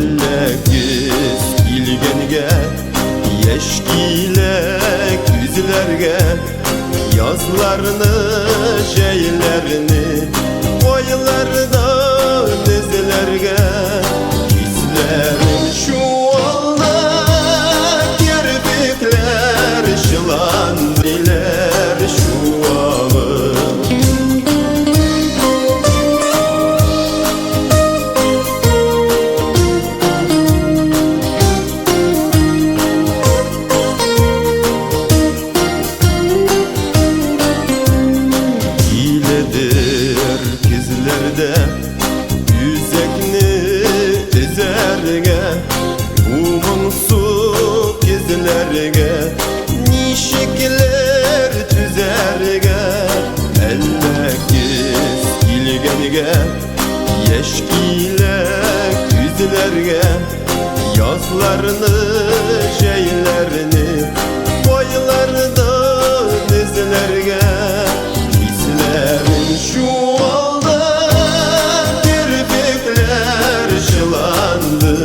Әллә көз килгәнгә, яшь килә күзләргә, Язларны, җәйләрне кайлардан эзләргә? Хисләрем чуалды, керфекләр чыланды, диләр чуагы. Киледер көзләрдә үзәкне өзәргә, бу моңсу көзләргә ничекләр түзәргә? Әллә көз килгәнгә, яшь килә күзләргә, Язларны, җәйләрне кайлардан эзләргә? Хисләрем чуалды, керфекләр чыланды.